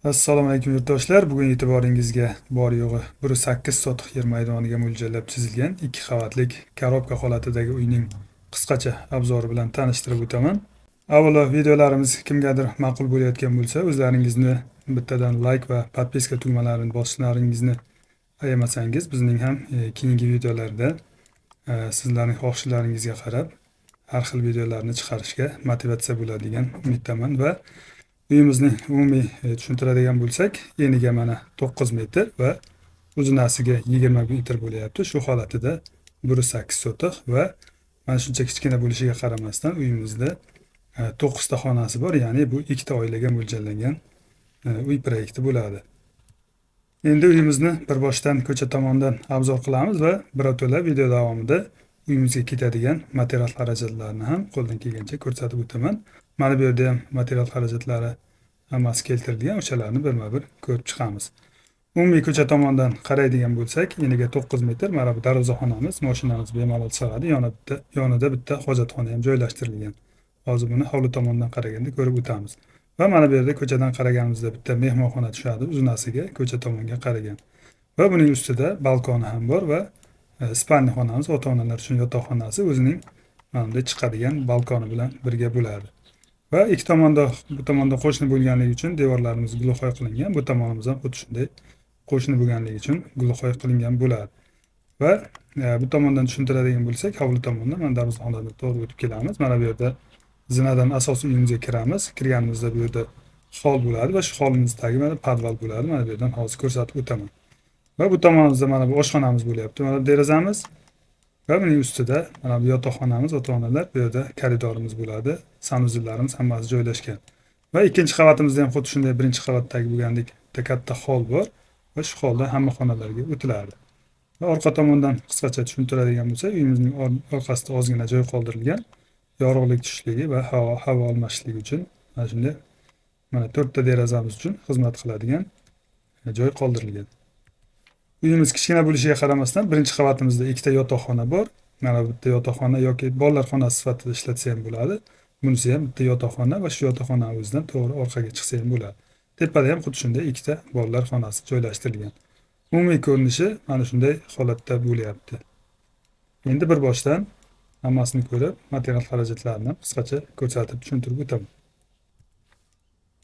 Assalomu alaykum, yurtdoshlar. Bugun e'tiboringizga bor yo'g'i 108 sotix yer maydoniga mo'ljallab chizilgan ikki qavatlik korobka holatidagi uyning qisqacha obzori bilan tanishtirib o'taman. Avvalo, videolarimiz kimgadir ma'qul bo'layotgan bo'lsa, o'zlaringizni bittadan like va подписка tugmalarini bosishlaringizni ayamasangiz, bizning ham keyingi videolarda sizlarning xohishlaringizga qarab har xil videolarni chiqarishga motivatsiya bo'ladi degan umiddaman. Va uyimizning umumiy tushuntiradigan bo'lsak, eniga mana 9 metr va uzunasiga 20 metr bo'lyapti. Shu holatida 108 sotix va mana shuncha kichkina bo'lishiga qaramasdan uyimizda 9 ta xonasi bor, ya'ni bu ikkita oilaga mo'ljallangan uy proyekti bo'ladi. Endi uyimizni bir boshdan ko'cha tomondan obzor qilamiz va birato'la video davomida uyimizga ketadigan material xarajatlarini ham qo'ldan kelgancha ko'rsatib o'taman. Mana bu yerda ham material xarajatlari hammasi keltirilgan, o'shalarni birma-bir ko'rib chiqamiz. Umumiy ko'cha tomondan qaraydigan bo'lsak, eniga 9 metr, mana bu darvozaxonamiz, mashinamiz bemalol sig'adi, yonida bitta hojatxona ham joylashtirilgan. Hozir buni hovli tomondan qaraganda ko'rib o'tamiz. Va mana bu yerda ko'chadan qaraganimizda bitta mehmonxona tushadi, uzunasiga ko'cha tomonga qaragan. Va buning ustida balkoni ham bor va спальный xonamiz, ota-onalar uchun yotoqxonasi o'zining mana bunday chiqadigan balkoni bilan birga bo'ladi. Va ikki tomonda, bu tomonda qo'shni bo'lganligi uchun devorlarimiz глухой qilingan, bu tomonimiz ham xuddi shunday qo'shni bo'lganligi uchun глухой qilingan bo'ladi. Va bu tomondan tushuntiradigan bo'lsak, hovli tomondan mana darvozaxonadan to'g'ri o'tib kelamiz. Mana bu yerda zinadan asosiy uyimizga kiramiz. Kirganimizda bu yerda hol bo'ladi va shu holimiz tagi mana podval bo'ladi. Mana bu yerdan hozir ko'rsatib o'taman. Va bu tomonimizda mana bu oshxonamiz bo'lyapti. Mana bu derazamiz va buning ustida mana bu yotoqxonamiz, ota-onalar, bu yerda koridorimiz bo'ladi. Санузел larimiz hammasi joylashgan. Va ikkinchi qavatimizda ham xuddi shunday birinchi qavatdagi bo'lgandek bitta katta hol bor va shu holda hamma xonalarga o'tiladi. Va orqa tomondan qisqacha tushuntiradigan bo'lsak, uyimizning orqasida ozgina joy qoldirilgan. Yorug'lik tushishligi va havo almashishligi uchun mana shunday mana to'rtta derazamiz uchun xizmat qiladigan joy qoldirilgan. Uyimiz kichkina bo'lishiga qaramasdan birinchi qavatimizda ikkita yotoqxona bor. Mana bu bitta yotoqxona yoki bolalar xonasi sifatida ishlatsa ham bo'ladi. Bunisi ham bitta yotoqxona va shu yotoqxona o'zidan to'g'ri orqaga chiqsa ham bo'ladi. Tepada ham xuddi shunday ikkita bolalar xonasi joylashtirilgan. Umumiy ko'rinishi mana shunday holatda bo'lyapti. Endi bir boshdan hammasini ko'rib, material xarajatlarini qisqacha ko'rsatib tushuntirib o'taman.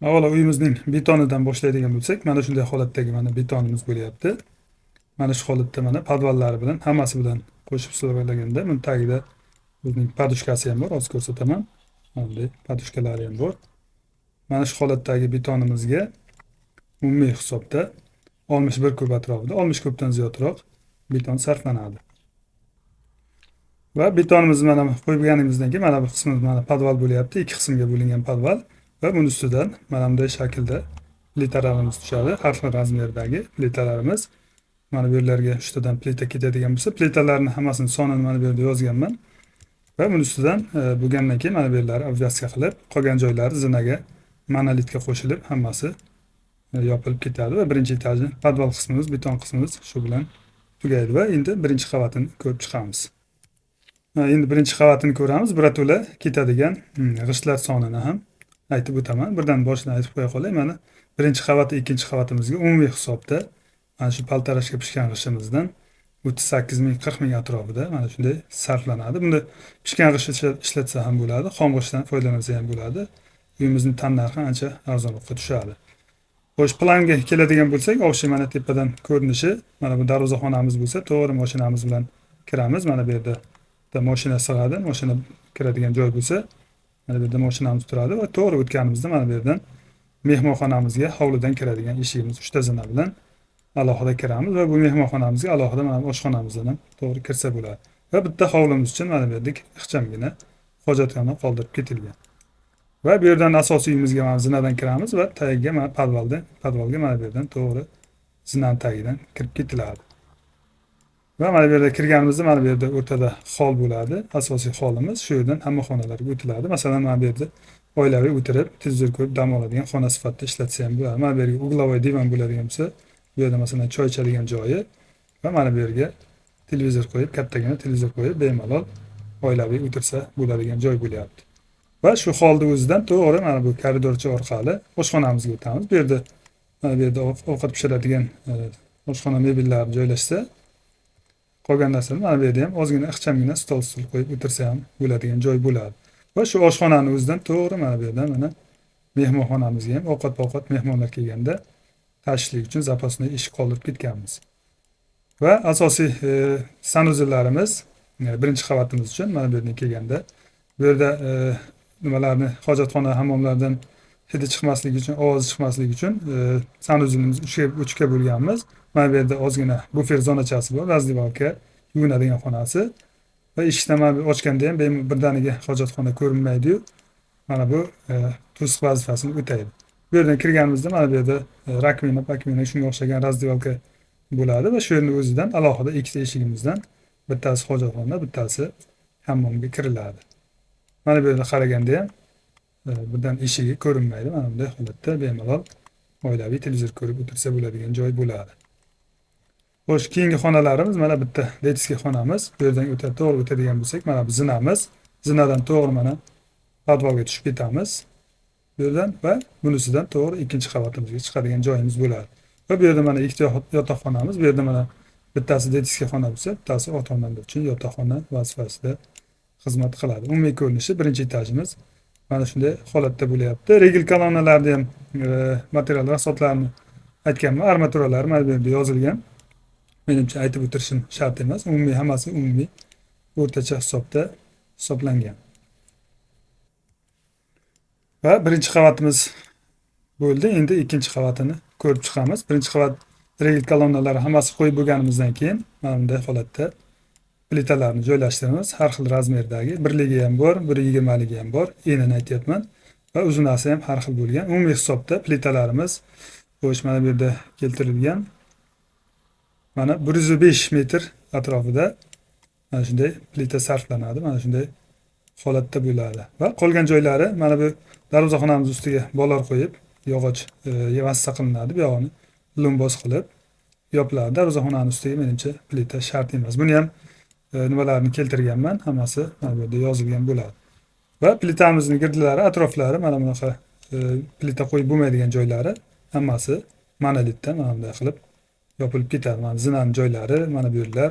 Avvalo uyimizning betonidan boshlaydigan bo'lsak, mana shunday holatdagi mana betonimiz bo'lyapti. Mana shu holatda mana podvallari bilan hammasi bilan qo'shib hisoblaganda, buni tagida o'zining подушка si ham bor, hozir ko'rsataman. Mana bunday подушка lari ham bor. Mana shu holatdagi betonimizga umumiy hisobda 61 kub atrofida, 60 kubdan ziyodroq beton sarflanadi. Va betonimizni mana qo'yganimizdan keyin mana bu qismi mana podval bo'lyapti, ikki qismga bo'lingan podval va buni ustidan mana bunday shaklda plitalarimiz tushadi, har xil razmerdagi plitalarimiz. Mana bu yerlarga uchtadan plita ketadigan bo'lsa, plitalarni hammasini sonini mana bu yerda yozganman. Va buni ustidan bo'lgandan keyin mana bu yerlari обвязка qilib, qolgan joylari zinaga, monolitga qo'shilib, hammasi yopilib ketadi va birinchi etajni podval qismimiz, beton qismimiz shu bilan tugaydi va endi birinchi qavatini ko'rib chiqamiz. Endi birinchi qavatini ko'ramiz. Birato'la ketadigan g'ishtlar sonini ham aytib o'taman. Birdan boshidan aytib qo'ya qolay. Mana birinchi qavati, ikkinchi qavatimizga umumiy hisobda mana shu полторашка pishgan g'ishtimizdan 38 ming, 40 ming atrofida mana shunday sarflanadi. Bunda pishgan g'isht ishlatsa ham bo'ladi, xom g'ishtdan foydalansa ham bo'ladi. Uyimizning tannarxi ancha arzonroqqa tushadi. Xo'sh, planga keladigan bo'lsak, общий mana tepadan ko'rinishi, mana bu darvozaxonamiz bo'lsa, to'g'ri mashinamiz bilan kiramiz. Mana bu yerda bitta mashina sig'adi, mashina kiradigan joy bo'lsa, mana bu yerda mashinamiz turadi va to'g'ri o'tganimizda mana bu yerdan mehmonxonamizga hovlidan kiradigan eshigimiz uchta zina bilan alohida kiramiz va bu mehmonxonamizga alohida mana bu oshxonamizdan ham to'g'ri kirsa bo'ladi. Va bitta hovlimiz uchun mana bu yerda ixchamgina hojatxona qoldirib ketilgan. Va bu yerdan asosiy uyimizga mana zinadan kiramiz va tagiga mana podvalga mana bu yerdan to'g'ri zinani tagidan kirib ketiladi. Va mana bu yerda kirganimizda mana bu yerda o'rtada hol bo'ladi. Asosiy holimiz shu yerdan hamma xonalarga o'tiladi. Masalan, mana bu yerda oilaviy o'tirib, televizor ko'rib dam oladigan xona sifatida ishlatsa ham bo'ladi. Mana bu yerga угловой divan bo'ladigan bo'lsa, bu yerda masalan choy ichadigan joyi va mana bu yerga televizor qo'yib, kattagina televizor qo'yib, bemalol oilaviy o'tirsa bo'ladigan joy bo'lyapti. Va shu holda o'zidan to'g'ri mana bu koridorcha orqali oshxonamizga o'tamiz. Bu yerda Mana bu yerda ovqat pishiradigan oshxona mebellari joylashsa, qolgan narsani mana bu yerda ham ozgina ixchamgina stol stul qo'yib o'tirsa ham bo'ladigan joy bo'ladi. Va shu oshxonani o'zidan to'g'ri mana bu yerdan mana mehmonxonamizga ham ovqat-povqat mehmonlar kelganda tashishlik uchun запасной eshik qoldirib ketganmiz. Va asosiy санузел larimiz birinchi qavatimiz uchun mana bu yerdan kelganda bu yerda nimalarni, hojatxona, hammomlardan hidi chiqmasligi uchun, ovozi chiqmasligi uchun санузел imiz uchga bo'lganmiz. Mana bu yerda ozgina bufer zonachasi bor, раздевалка, yuvinadigan xonasi va eshikdan mana bu ochganda ham birdaniga hojatxona ko'rinmaydi-yu. Mana bu to'siq vazifasini o'taydi. Bu yerdan kirganimizda mana bu yerda раковина, pakvina, shunga o'xshagan раздевалка bo'ladi va shu yerni o'zidan alohida ikkita eshigimizdan bittasi hojatxona, bittasi hammomga kiriladi. Mana bu yerda qaraganda ham birdan eshigi ko'rinmaydi. Mana bunday holatda bemalol oilaviy televizor ko'rib o'tirsa bo'ladigan joy bo'ladi. Xo'sh, keyingi xonalarimiz mana bitta детский xonamiz. Bu yerdan o'ta to'g'ri o'tadigan bo'lsak, mana bu zinamiz. Zinadan to'g'ri mana подвал ga tushib ketamiz. Bu yerdan va bunisidan to'g'ri ikkinchi qavatimizga chiqadigan joyimiz bo'ladi. Va bu yerda mana ikkita yotoqxonamiz. Bu yerda mana bittasi детский xona bo'lsa, bittasi ota-onalar uchun yotoqxona vazifasida xizmat qiladi. Umumiy ko'rinishi birinchi etajimiz mana shunday holatda bo'lyapti. Regel kolonnalarni ham material расход larini aytganman, armaturalari mana bu yerda yozilgan. Menimcha, aytib o'tirishim shart emas. Umumiy, hammasi umumiy o'rtacha hisobda hisoblangan. Va birinchi qavatimiz bo'ldi. Endi ikkinchi qavatini ko'rib chiqamiz. Birinchi qavat regel kolonnalari hammasi qo'yib bo'lganimizdan keyin mana bunday holatda plitalarni joylashtiramiz. Har xil размер dagi, birligi ham bor, 1,20ligi ham bor. Enini aytyapman. Va uzunasi ham har xil bo'lgan. Umumiy hisobda plitalarimiz, xo'sh, mana bu yerda keltirilgan. Mana 105 metr atrofida mana shunday plita sarflanadi. Mana shunday holatda bo'ladi. Va qolgan joylari mana bu darvozaxonamiz ustiga bolor qo'yib, yog'och vassa qilinadi. Bu yog'ini lombos qilib yopiladi. Darvozaxonani ustiga menimcha plita shart emas. Buni ham nimalarni keltirganman, hammasi mana bu yerda yozilgan bo'ladi. Va plitamizning girdilari, atroflari mana bunaqa plita qo'yib bo'lmaydigan joylari hammasi monolitdan mana bunday qilib yopilib ketadi. Mana zinani joylari, mana bu yerlar.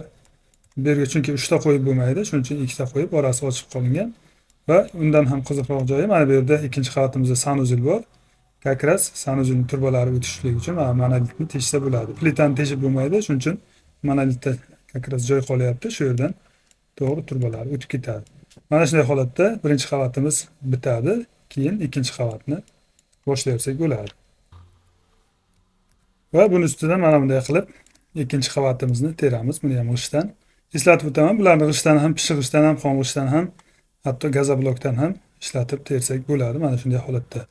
Bu yerga chunki uchta qo'yib bo'lmaydi, shuning uchun ikkita qo'yib orasi ochiq qolingan. Va undan ham qiziqroq joyi, mana bu yerda ikkinchi qavatimizda санузел bor. Как раз санузел ning trubalari o'tishligi uchun mana monolitni teshsa bo'ladi. Plitani teshib bo'lmaydi, shuning uchun monolitda как раз joy qolyapti. Shu yerdan to'g'ri trubalari o'tib ketadi. Mana shunday holatda birinchi qavatimiz bitadi. Keyin ikkinchi qavatni boshlayversak bo'ladi. Va buni ustidan mana bunday qilib ikkinchi qavatimizni teramiz. Buni ham g'ishtdan. Eslatib o'taman, bularni g'ishtdan ham, pishiq g'ishtdan ham, xom g'ishtdan ham, hatto gazoblokdan ham ishlatib tersak bo'ladi mana shunday holatda.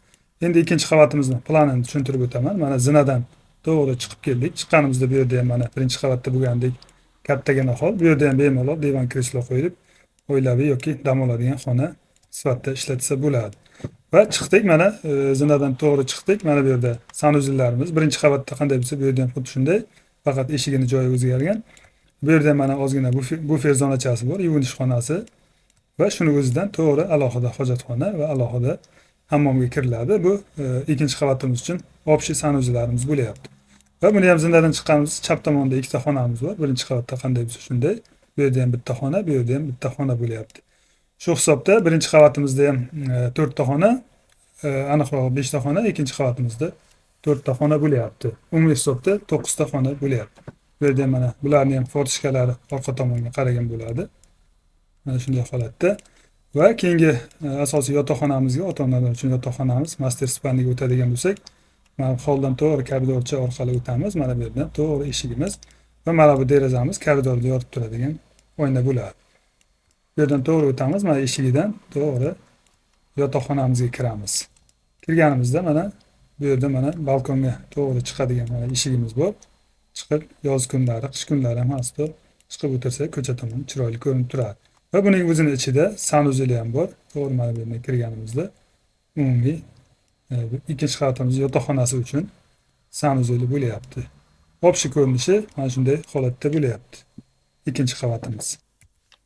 Endi ikkinchi qavatimizni planini tushuntirib o'taman. Mana zinadan to'g'ri chiqib keldik. Chiqqanimizda bu yerda ham mana birinchi qavatda bo'lgandek kattagina hol. Bu yerda ham bemalol divan, kreslo qo'yilib, oilaviy yoki dam oladigan xona sifatida ishlatsa bo'ladi. Va chiqdik mana zinadan to'g'ri chiqdik. Mana bu yerda санузел larimiz birinchi qavatda qanday bo'lsa, bu yerda ham xuddi shunday. Faqat eshigini joyi o'zgargan. Bu yerda mana ozgina bufer zonachasi bor, yuvinish xonasi va shuni o'zidan to'g'ri alohida hojatxona va alohida hammomga kiriladi. Bu ikkinchi qavatimiz uchun общий санузел larimiz bo'lyapti. Va buni ham zinadan chiqqanimiz chap tomonda ikkita xonamiz bor. Birinchi qavatda qanday bo'lsa shunday. Bu yerda ham bitta xona, bu yerda ham bitta xona bo'lyapti. Shu hisobda birinchi qavatimizda ham to'rtta xona, aniqrog'i beshta xona, ikkinchi qavatimizda to'rtta xona bo'lyapti. Umumiy hisobda to'qqizta xona bo'lyapti. Bu yerda ham mana bularni ham форточка lari orqa tomonga qaragan bo'ladi. Mana shunday holatda. Va keyingi asosiy yotoqxonamizga, ota-onalar uchun yotoqxonamiz, мастер спальня ga o'tadigan bo'lsak, mana bu holdan to'g'ri koridorcha orqali o'tamiz. Mana bu yerdan to'g'ri eshigimiz va mana bu derazamiz koridorda yoritib turadigan oyna bo'ladi. Bu yerdan to'g'ri o'tamiz, mana eshigidan to'g'ri yotoqxonamizga kiramiz. Kirganimizda mana bu yerda mana balkonga to'g'ri chiqadigan mana eshigimiz bor. Chiqib yoz kunlari, qish kunlari ham aslida chiqib o'tirsak, ko'cha tomon chiroyli ko'rinib turadi. Va buning o'zini ichida санузел i ham bor. To'g'ri mana bu yerdan kirganimizda umumiy ikkinchi qavatimiz yotoqxonasi uchun санузел i bo'lyapti. Общий ko'rinishi mana shunday holatda bo'lyapti. Ikkinchi qavatimiz.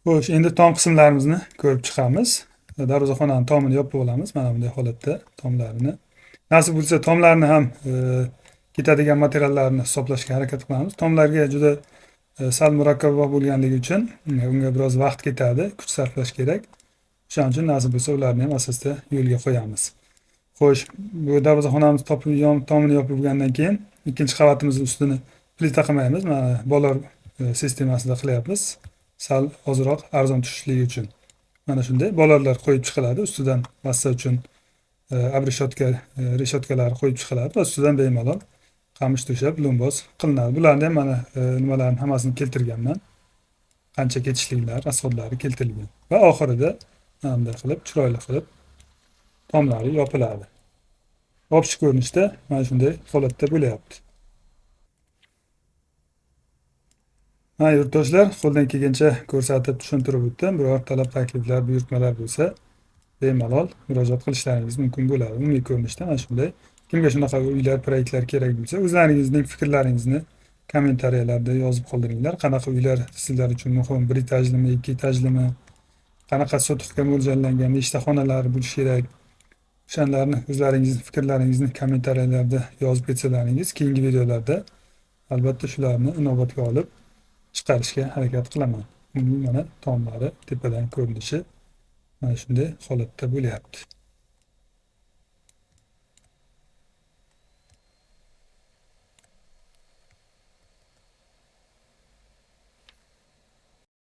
Xo'sh, endi tom qismlarimizni ko'rib chiqamiz. Darvozaxonaning tomini yopib olamiz mana bunday holatda tomlarini. Nasib bo'lsa, tomlarni ham Ketadigan materiallarni hisoblashga harakat qilamiz. Tomlarga juda sal murakkabroq bo'lganligi uchun unga biroz vaqt ketadi, kuch sarflash kerak. O'shaning uchun nasib bo'lsa ularni ham asosda yo'lga qo'yamiz. Xo'sh, bu darvozaxonamiz tomini yopib bo'lgandan keyin ikkinchi qavatimizni ustini plita qilmaymiz. Mana bolor sistemasida qilyapmiz. Sal ozroq arzon tushishligi uchun. Mana shunday bolorlar qo'yib chiqiladi. Ustidan massa uchun обрешётка, reshotkalar qo'yib chiqiladi va ustidan bemalol qamish to'shab lo'mboz qilinadi. Bularni ham mana nimalarni hammasini keltirganman. Qancha ketishliklar, rasxodlari keltirilgan. Va oxirida mana bunday qilib, chiroyli qilib tomlari yopiladi. Общий ko'rinishda mana shunday holatda bo'lyapti. Mana yurtdoshlar, qo'ldan kelgancha ko'rsatib tushuntirib o'tdim. Biror talab, takliflar, buyurtmalar bo'lsa, bemalol murojaat qilishlaringiz mumkin bo'ladi. Umumiy ko'rinishda mana shunday. Kimga shunaqa uylar, proyektlar kerak bo'lsa, o'zlaringizning fikrlaringizni kommentariyalarda yozib qoldiringlar. Qanaqa uylar sizlar uchun muhim? 1 etajlimi, 2 etajlimi? Qanaqa sotixga mo'ljallangan, nechta xonalar bo'lishi kerak? O'shalarni o'zlaringizning fikrlaringizni kommentariyalarda yozib ketsalaringiz, keyingi videolarda albatta shularni inobatga olib chiqarishga harakat qilaman. Umumiy mana tomlari tepadan ko'rinishi mana shunday holatda bo'lyapti.